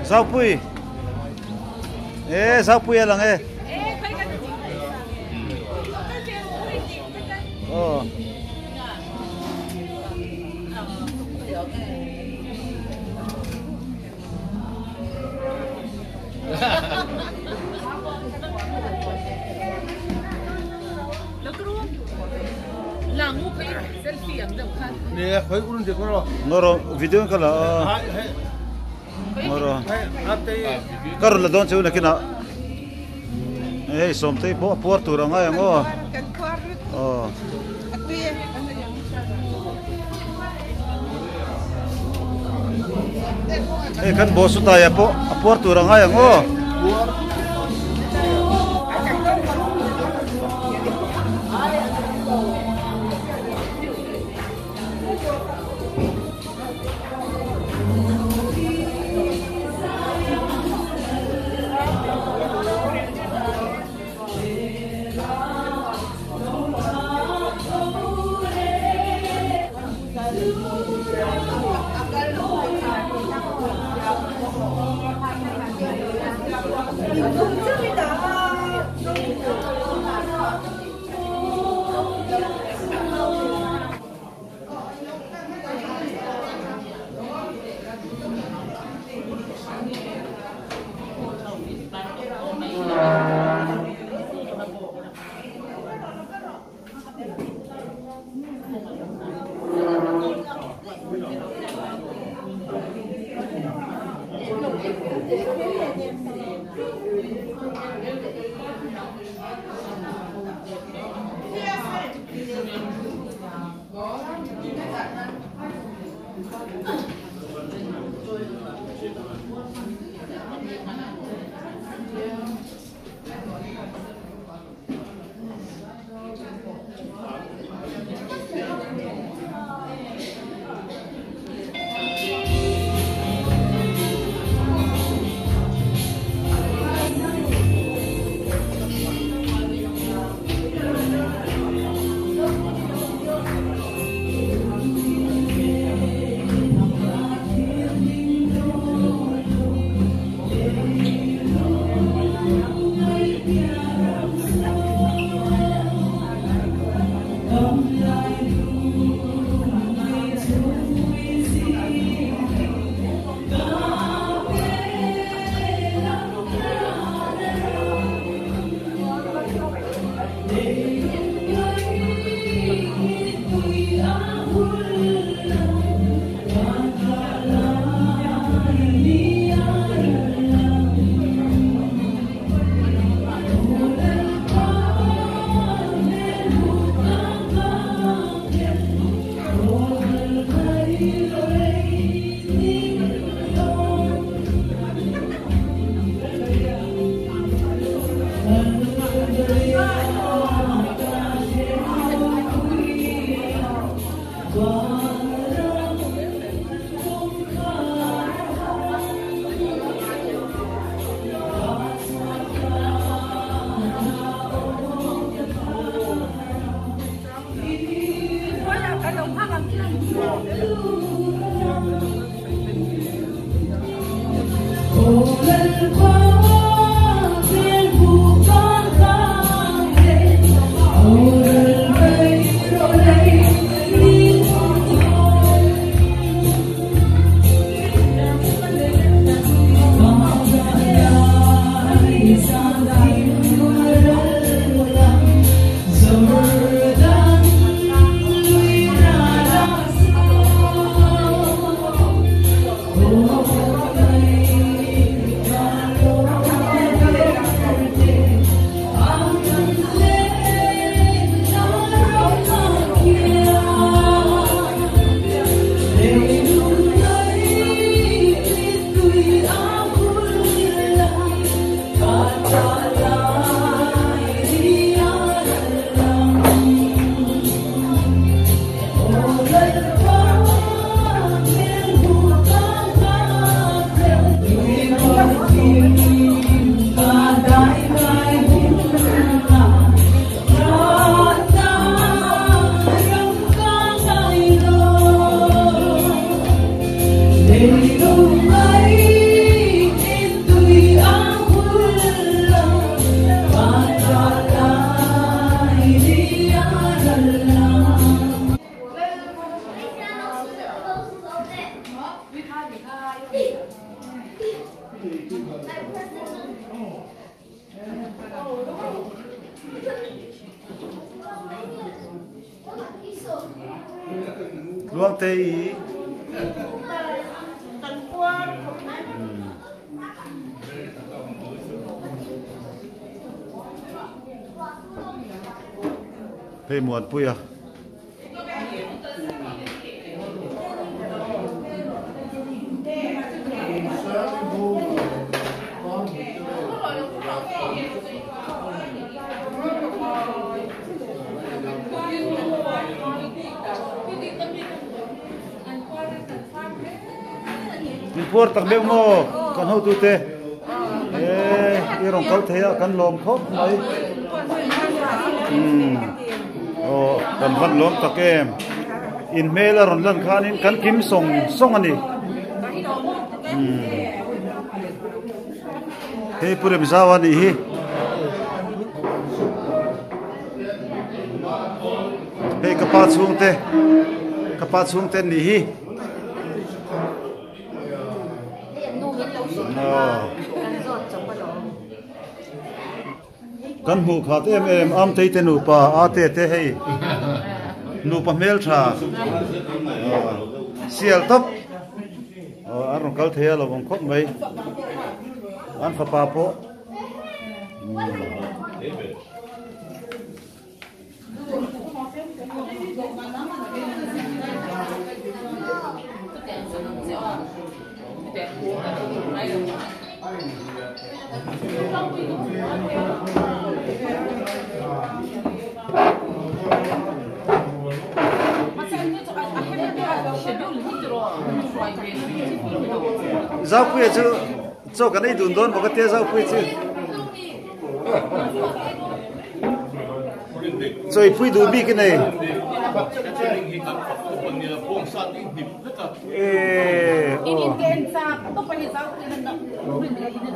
Zaupui e Zaupui a lang e aw. Ngoro video ka la ngoro ka rawn la dawn chu nakinah hei sawmtei pawh a puar tur a ngai ang aw aw. Hei kan Bawsutaia pawh a puar tur a ngai ang aw. Tluangte i Hei Muanpuia. Min puar tak meuh maw kan hotute e i rawn kal thei a kan lawm khawp mai umm aw kan van lawm tak em in hmel a rawn lan khanin kan kim sawng sawng a ni umm hei Pu Remzau a nih hi. Hei ka pa chhungte ka pa chhungte an nih hi. Kan hmuh khat em em Amtei te nupa Ate te hei nupa hmeltha sial tawp an rawn kal thei a lo awm khawp mai an fapa pawh. Zaupuia chu chaw kan ei dun dawn bawk a tia Zaupuia chu. Chawipui duh bik a nei.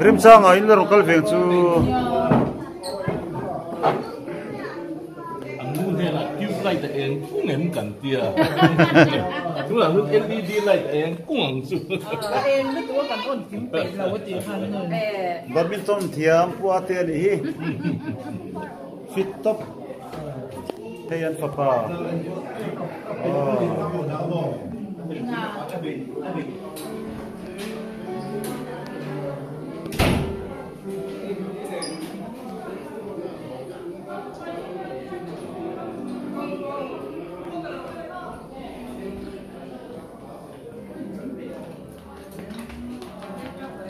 Remchanga in la rawn kal veng chu. An nu hnenah tube light a eng kung em kan tia. Tunah chuan LED light a eng kung ang chu. A eng lutuk a kan on kim peih lo a tih khan nun. Badminton thiam pua te a nih hi. Fit top. Hei an fapa. Aww.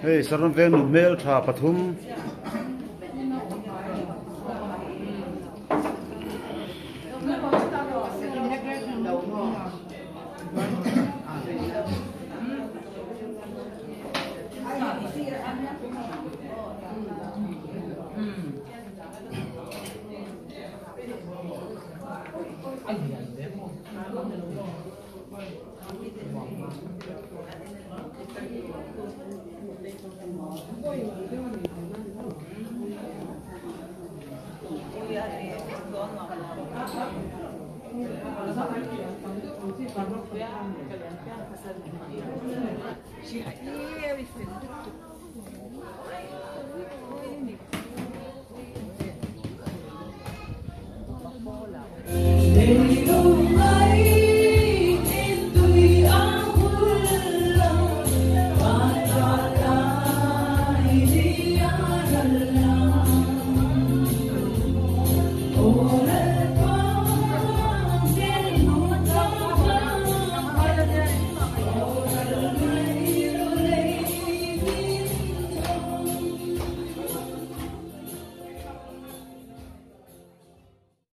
Hei Saron veng nu hmel tha pathum.